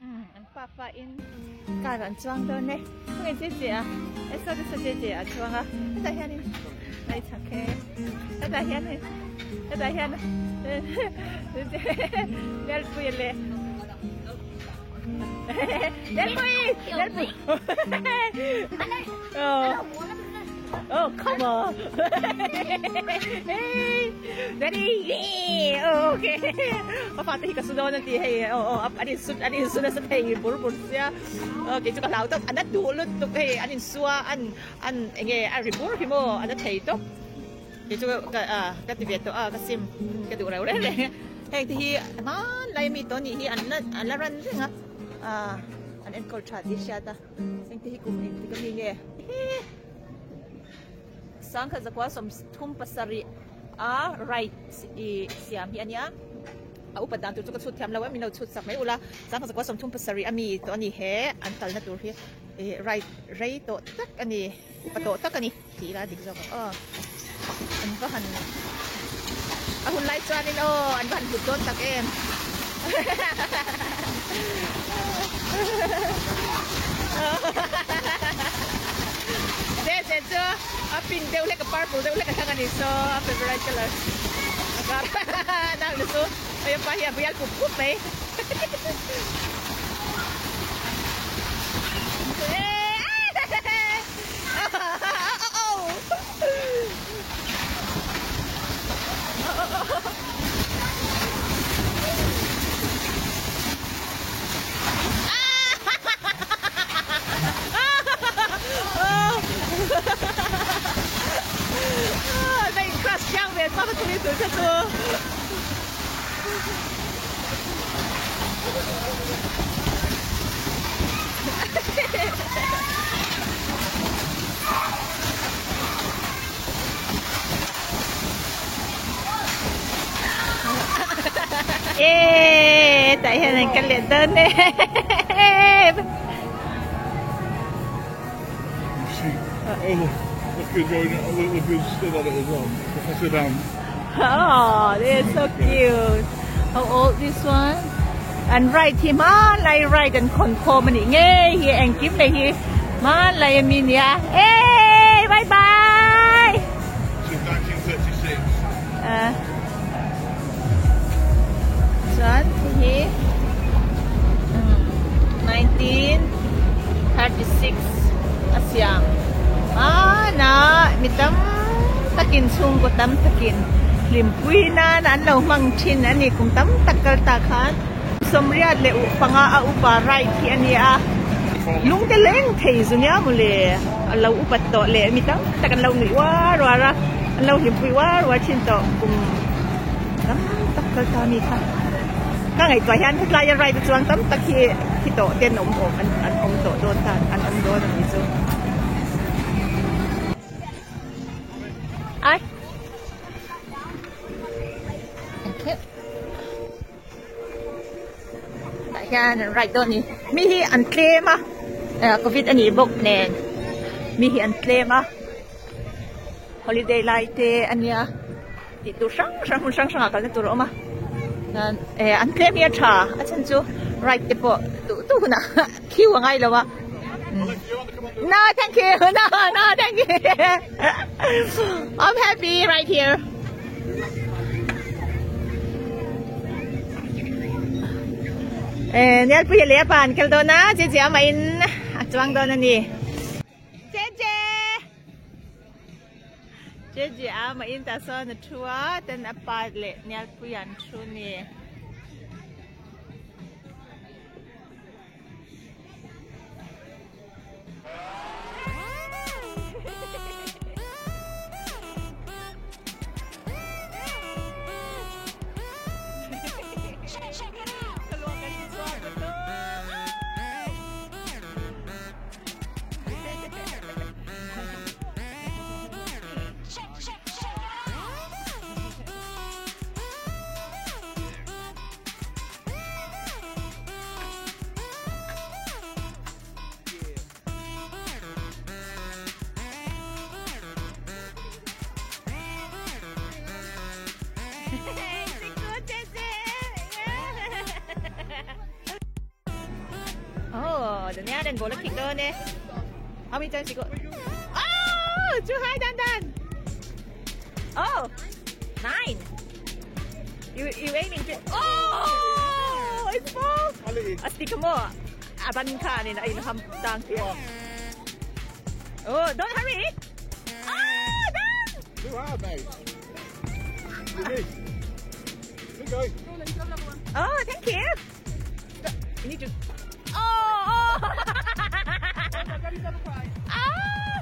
An pa pa in car an chuang dawn e. Khawnge che che a? E saw te saw che che a chuang a. Hetah hianin a chhak e. Hetah hianin hetah hian Lalpui a leh. Lalpui! Lalpui! Oh. Oh, come on. Hey, Daddy. Yeah. Oh, okay. A fate hi ka su dawn a ti hei. Oh, oh, an in su an in su nasa thei bur bur sia. Okay, chu ka hlau tawp. An a duh lutuk hei. An in sua an an enge a ri bur hi maw. An a thei tawp. Kei chu ka a ka ti ve tawh a ka sim ka duh reuh reng reng. Heng te hi hmanlai mi tawh nih hi an la an la ran reng a. Ah, an enkawl tha tih hriat a. Engte hi kum engtik ami nge? Hee! Sangkhat zakua 37 a right i siam hi ania. A upat dan tur chu ka chhut thiam lo em, min lo chhut sak mai ula. Sangkhat zakua 37 ami tawh ani he an kalna tur hi i right rei tawh tak ani, upa tawh tak ani tih ila dik zawk ang aw. An va han a hun lai chuanin aw an va han hlut dawn tak em. Che che chu a pink deuh hlek a purple deuh hlek a thlang a ni saw a favorite color a kar nang ni chu hei a pa hi a bial pup pup mai. Ê, tại hiện này cái lệ đơn nè. Oh, look, look who's going, look, look who's stood on it as well. Professor Dan. Oh, they're so cute. How old this one? And right hi ma lai right and khon khom ani nge hi engkim mai hi ma lai ami nia. Hey, bye bye. Since 1936. Chuan khi hi 1936 a siam hmana mi tam takin chhungkaw tam takin hlimpui nan an lo hmang thin a ni kum tam tak kal ta khan sawmriat leh uh panga a upa right hi a ni a lung te leng thei zu nia mawle a lo upat tawh leh mi tam tak an lo nuih uar uar a an lo hlimpui uar uar thin tawh kum tam tak kal ta mi kha ka ngaihtuah hian hetlai a ride a chuang tam tak hi thi tawh ten awm awm an an awm tawh dawn ta an awm dawn a ni chu. Ai. Tah hian an ride dawn a ni. Mi hi an tlem a covid a nih bawk nen mi hi an tlem a holiday lai te a nia tih tur hrang hrang hmun hrang hrang ah kalna tur a awm a chuan eh an tlem hi a tha a chhan chu ride te pawh duh duh hunah queue a ngai lo a no thank you no no thank you I'm happy right here. Eh, Nelpuia leh a pa an kal dawn a, che che amah in a chuang dawn a ni. Che che! Che che amah in tah sawn a thu a, ten a pa leh Nelpuia an thu ni. Nia dan ball a kick dawn e. How many times you go? Oh, too high, Dan Dan. Oh, 9. You aiming to? Oh, it's ball. Asti mo. Aban ka ni na in ham tang. Oh, don't hurry. Ah, Dan. Too hard, mate. You missed. Good go. Oh, thank you. You need to. Oh, oh. Ah.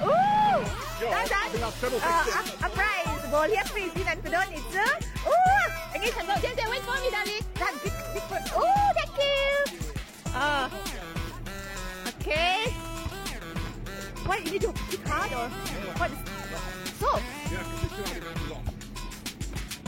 Ooh. Dan Dan. A prize. Ball here, please. In and put on it. Oh, and you can go. Wait for me, darling. Dan, big, big. Oh, thank you. Okay. What you need to pick hard or what? So. Yeah, because it's too hard long.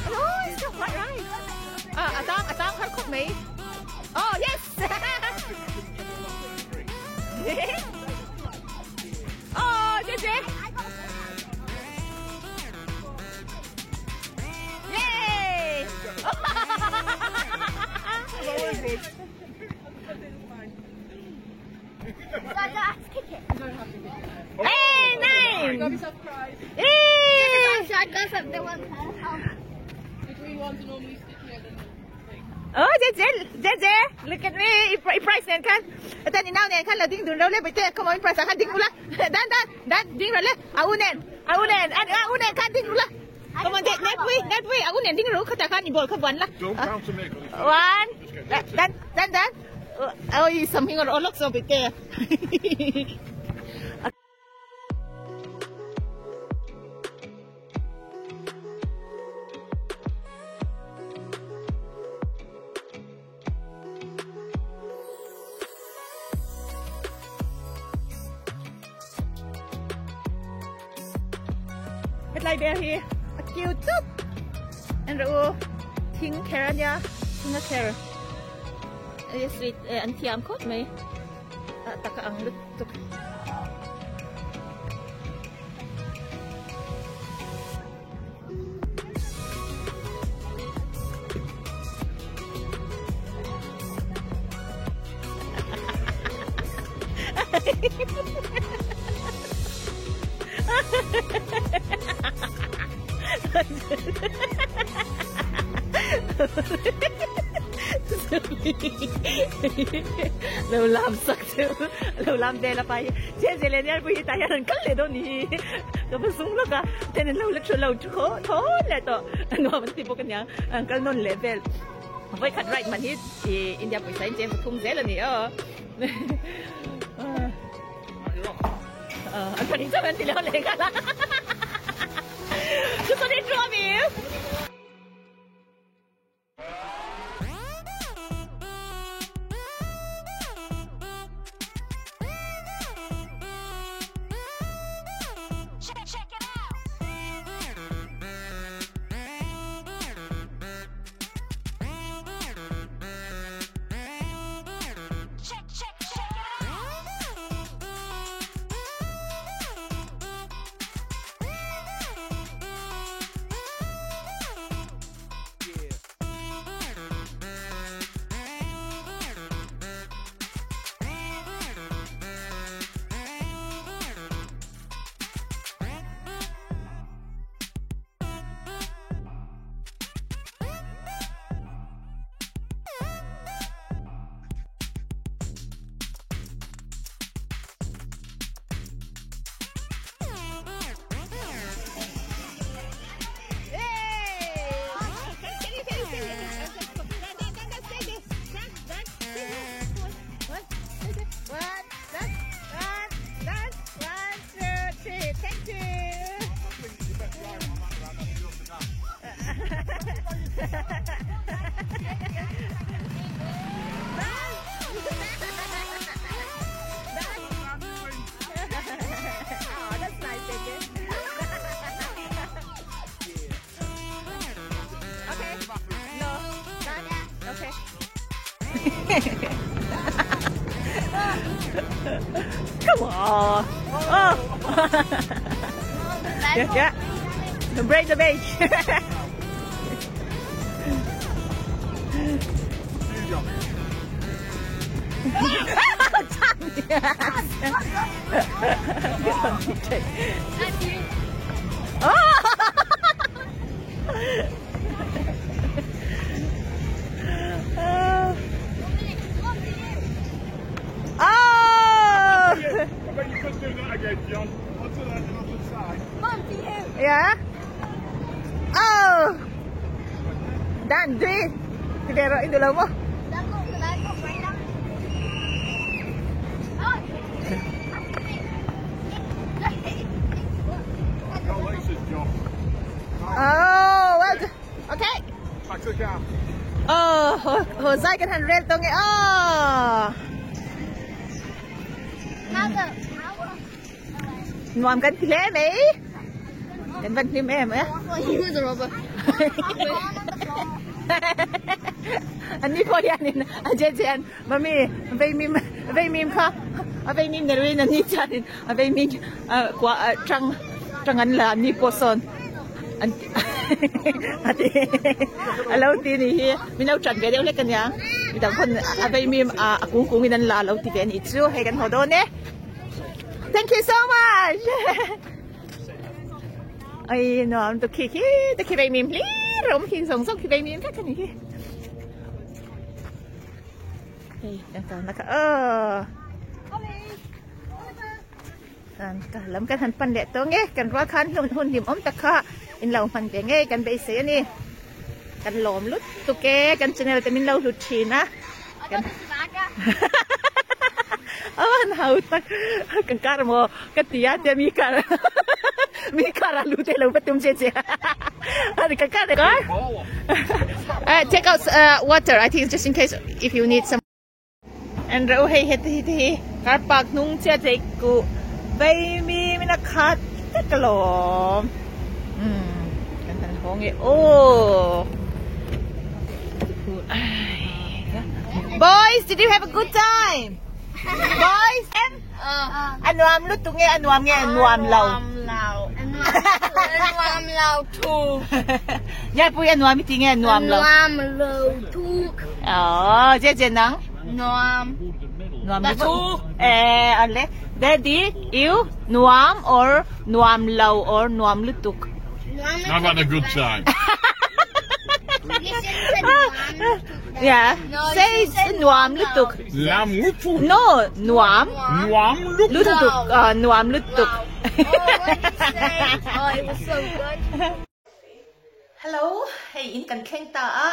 No, it's not quite right. Atang, her cook me. Oh yes. Oh, JJ. Yay! Kick it. Hey, 9! Got yourself a prize. Yay! The one. The green ones are normally stickier than the thing. Oh, JJ, JJ, look at me. I prize nen kan. Atan inaw nen kan la ding dun le bete. Come on, prize kan ding ula. Dan dan dan ding le. Au nen, au nen, an au nen kan ding ula. Come on, net we, net we. Au nen ding ru khata kan i ball kha wan la. Don't count to me. One. Dan dan dan. Oh, something or all looks over there. Headlight bear here, a cute up, and the thing caranya, thing a care. Sweet an thiam khop mai taka ang lut tuk. Lâu làm sắc chứ, lâu làm đây là phải chết gì lên nha, bây giờ ta cắt lại đâu nhỉ, có phải sung lúc à, thế nên lâu lúc lâu chú khó thốn lại to, nó vẫn tiếp tục cái nhá, cái non level, với khát right mà hít thì India buổi sáng em không dễ là nhỉ, anh phải đi cho anh thì leo lên cả là, chú có đi cho mình. Come on. Oh. Yeah, yeah. Break the bench. Oh! I bet you could do that again, John. Onto that and onto the side. Yeah? Oh! Dan, do it! Pero, idulaw mo. No laces, John. Oh, well, okay. Back to the car. Oh, hồ, hồ dai kan han rel tong e. Oh. Nuam kan ti hle mai. Kan van hlim em e. He was a robber. An ni pawh hianin a je chen mami veimim veimim kha a veimim ni loin an ni chuanin a veimim kua tang tang an la an ni pawh sawn an a ti a lo ti ni hi min lo tan ve deuh hlek ania midang pawn a veimim a kung kung in an la lo ti ve a nih chu hei kan haw dawn e thank you so much Ai nuam tu khi khi tu khi veimim hlir a awm khi zawng zawng khi veimim vek a ni hi hei kan kalna kha aw kan ka lam kan han pan leh tawh nge kan rual khan hun hun hlim awm tak kha in lo hman ve ngei kan beisei a ni kan lawm lut tuk e kan channel te min lo hlut thin a kan aw an hau tak kan kar maw ka ti a tia mi kar mi kar a lu te lo va tum che che a ka kar kar uh, take out uh, water I think just in case if you need some And reuh hei heti hi te hi car park hnung chiah chei kuh vaimim in a khat vek alawm umm kan han hawng e aw Boys did you have a good time? Boys a nuam lutuk nge a nuam nge nuam lo Nuam lo thu. Nge pui a nuam i ti nge nuam lo Nuam lo thu. Aww je je nang Nuam. Nuam La thu. Eh ale Daddy you nuam or nuam lo or nuam lutuk I've had a good time. Yeah say nuam lutuk Lam lutuk. No nuam Nuam lutuk. Lutuk nuam lutuk. Hello hei in kan thleng ta a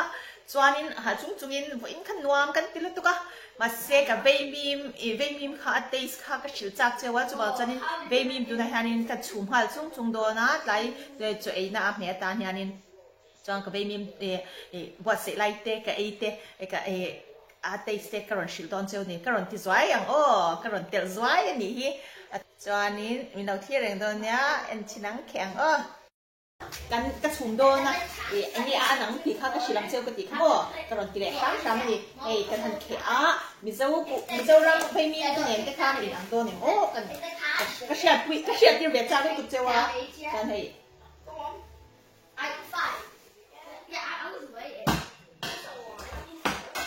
chuanin ha chung chungin vawiin kha nuam kan ti lutuk a mahse ka veimim ih veimim kha a taste kha ka hrilh chak cheu a chuvang chuanin veimim tunah hianin ka chhum nghal chung chung dawn a tlai chaw eina a hmeh atan hianin Chuan ka veimim ih buatsaih lai te ka ei te ka ih a taste te ka rawn hrilh dawn cheu ni ka rawn ti zuai ang aw ka rawn telh zuai a nih hi chuanin min lo thlir reng dawn nia en thin ang kheh ang aw. Kan ka chhum dawn a ih enge a an ang tih kha ka hrilh ang cheu ka tih kha maw ka rawn ti leh hram hram a ni hei kan han kheh a Mizo Mizoram veimim te nen te khan in ang dawn em aw kan ka hriat pui ka hriat tir ve chak lutuk cheu a chuan hei.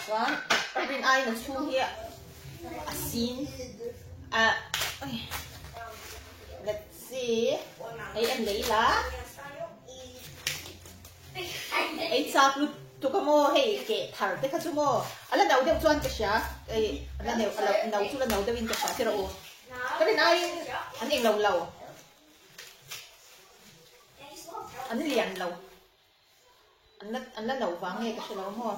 Chuan ka rin aiin a chhung hi a sin a let's see hei en leh ila ei chak lutuk a maw hei keh thar te kha chu maw a la no deuh chuan ka hria ei a la no chu la no deuh in ka hria tir a u ka rin aiin an englo lo. An lian lo. An la an la no vang nge ka hre lo maw.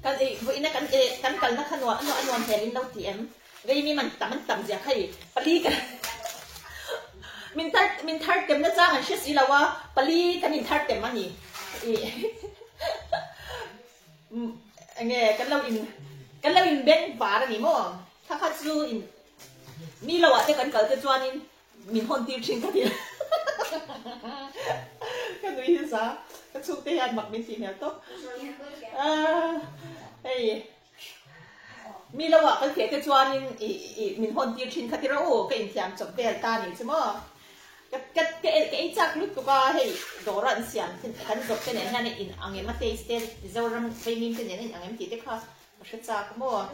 Kan ei vawiina kan ei kan kalna kha nuam a nuam hmel in lo ti em? Vei mi man tam an tam zia kha i pali kan min thar min thar tem na chang an hre si lo a pali kan in thar tem a ni i enge kan lo in kan lo in beng var a ni maw kha kha chu in mi lo ah te kan kal te chuanin Min hawn tir thin ka ti ka nui hi za ka chhung te hian mak min tih hmel tawp hei Mi lo ah kan feh te chuanin i i min hawn tir thin kha ti rawh u, ka inthiam chawp vel ta ni chu maw. Ka ka ka ka ei chak lutuk a, hei dawra an siam thin kan zawp te nen hian a in ang em a taste te Mizoram vaimim te nen a in ang em tih te kha ka hre chak maw.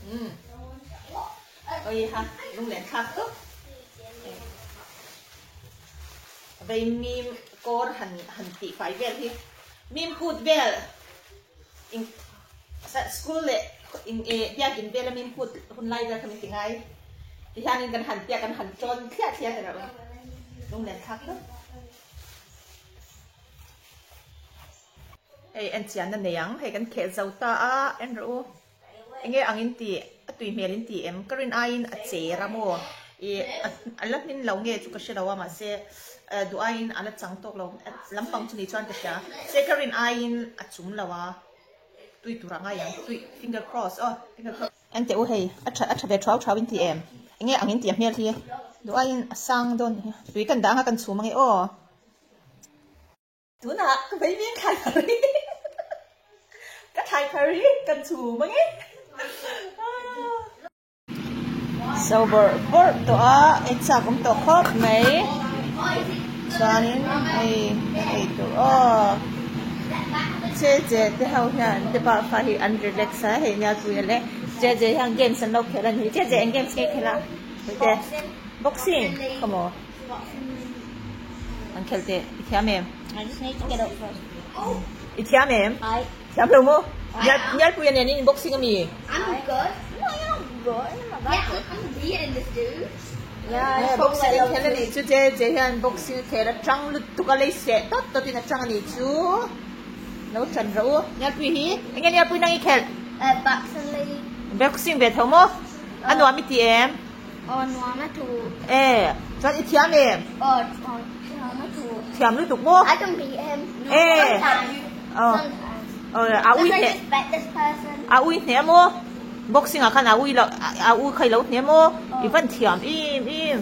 Um oi ha lunglen thlak tawp vei mim kawr han han tih fai vel hi mim kut vel in school leh in eh biakin vela mim kut hun lai vel kha min ti ngai ti hianin kan han tia kan han tawn thliah thliah ta reuh a lunglen thlak tawp. Hei en chian a nei ang, hei kan kheh zo ta a, en rawh u. Enge ang in tih, a tui hmel in tih em? Ka rin aiin a cher a maw? Ih a la hmin lo nge chu ka hre lo a mahse duh aiin a la chang tawk lo lampang chu ni chuan ka hria. Se ka rin aiin a chum lo a, tui tur a ngai ang, tui finger cross aw finger cross. En teh u hei, a tha a tha ve thau thau in tih em? Enge ang in tih a hmel hi duh aiin a sang dawn hi, tui kan dah anga kan chhum ange aw. Tunah ka vei mim thlai thar hi ka thlai thar hi kan chhum ange. So bawrh bawrh tawh a ei chak awm tawh khawp mai chuanin hei kan ei tur aw che che te ho hian te pa fa hi an relax a hei nia pui ale che che hian games an lo khel a ni che che eng games nge khel a hei te boxing khawmaw. An khel teh, i thiam em? I just need to get up first. I thiam em? I. Thiam lo maw? Nialpui a nen in boxing a mi? I'm good. No, you're not good. I'm not that good. I'm beating this dude. Yeah, boxing in khel a nih chu che che hian boxing a khel a tang lutuk a lei seh tawt tawt in a tang a nih chu. Lo tan rawh u. Nialpui hi enge Nialpui nang i khelh? Boxing league. Boxing ve tho maw? A nuam i ti em? Aw nuam a thu. E, chuan i thiam em? Aw thiam a thu. Thiam lutuk maw? I can beat him. E. Sometimes. Aw. Sometimes. Aw, a ui Because I hneh. just bet this person. A ui hneh maw? Boxing ah khan a ui lo, a ui kha i lo hneh maw? I van thiam im im.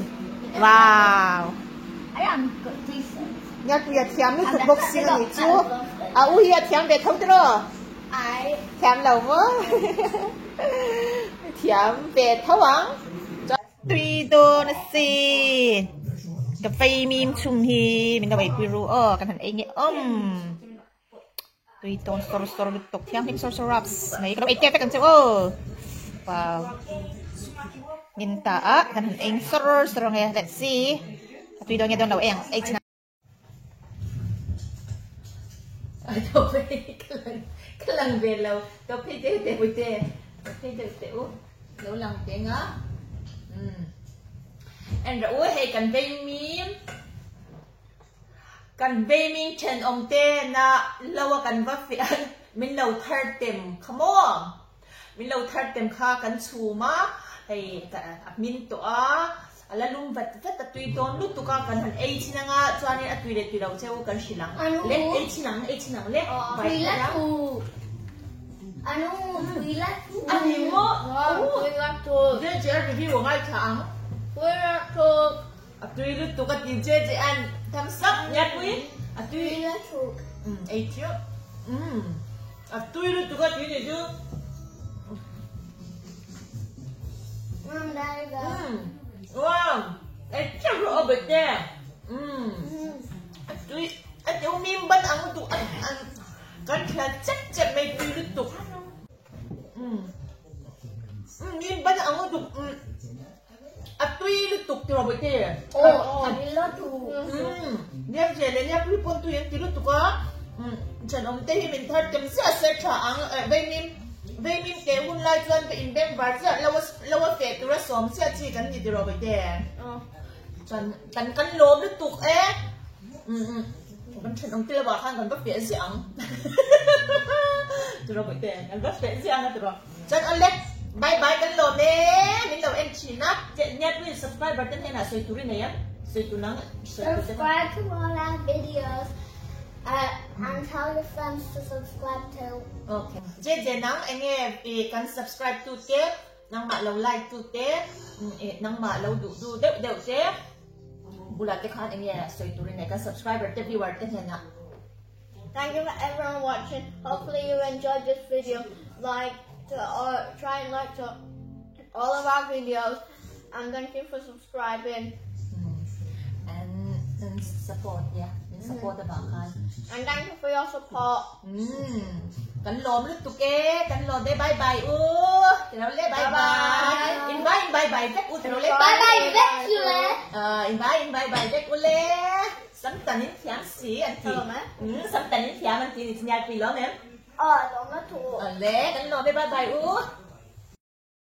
Wow. I am good decent. Ngiatpui a thiam lutuk boxing a nih chu. A ui hi a thiam ve tho tiraw? I. Thiam lo maw? Thiam ve tho ang. Tui dawn a si. Ka vei mim chhum hi min lo eipui ru aw kan han ei nge awm. Tui tawn sawr sawr lutuk thianghlim sawr sawr raps mai ka lo ei tep vek ang che aw. Wow. Min ta a kan han ei sawr sawr ang e. Let's see. A tui dawn nge dawn lo ei ang ei chin. Ka lang ve lo to phei deuh teh pui te to phei deuh teh u lo lang teh nga umm en rawh u hei kan vei mim kan vei mim thenawm te na lo a kan va fiah min lo thar tem kha maw. Min lo thar tem kha kan chhum a, hei a hmin tawh a, a la lum vat vat a tui dawn lutuk a, kan han ei chin anga chuanin a tui leh tui lo cheu kan hrilh ang le, ei chin ang, ei chin ang le, bai thar a. A ni maw? JJR review a ngaithla ang. A tui lutuk a ti JJan thumbs up Ngiatpui a tui. Ei chiah. A tui lutuk a tui nih chu. Umm wow ei chiah rawh aw bete umm a tui a teu mim ban ang lutuk a an kan thian chep chep mai tui lutuk umm mim ban ang lutuk umm a tui lutuk ti rawh bete Aw a tui lutuk umm nia che leh nia pui pawn tui an ti lutuk a umm thenawm te hi min thar tem chiah se tha ang vaimim vaimim ke hun lai chuan ka inbeng var chiah lo a lo a feh tura sawm chiah chi kan ni ti rawh bete chuan kan kan lawm lutuk e umm kan thenawm te lovah khan kan va feh ziah ang ti rawh bete kan va feh ziah ang a ti rawh. Chuan awle, bye bye kan lawm e, min lo en thin a, che nia please subscriber te hnenah sawi tur i nei a, sawi tur nang sawi tur te. Subscribe to all our videos and tell your friends to subscribe too. Okay. Je je nang enge i kan subscribe tu te, nangmah lo like tu te, nangmah lo duh tu deuh deuh te. Bulah te khan enge sawi turin nei kan subscriber te viewer te hnenah. Thank you for everyone watching. Hopefully you enjoyed this video. Like to uh, try and like to all of our videos. And thank you for subscribing. And, and support, yeah. Min support avang khan. And thank you for your support. Kan lawm lutuk e, kan lawm e, bye bye u. Tiro le bye bye. In bye in bye bye vek u tiro le. Bye bye vek u le. In bye in bye bye vek u le. Sam tan in thiam si an ti. Sam tan in thiam an ti ni chinyal pui lawm em. Aw lawm a thu. Le kan lawm e bye bye u.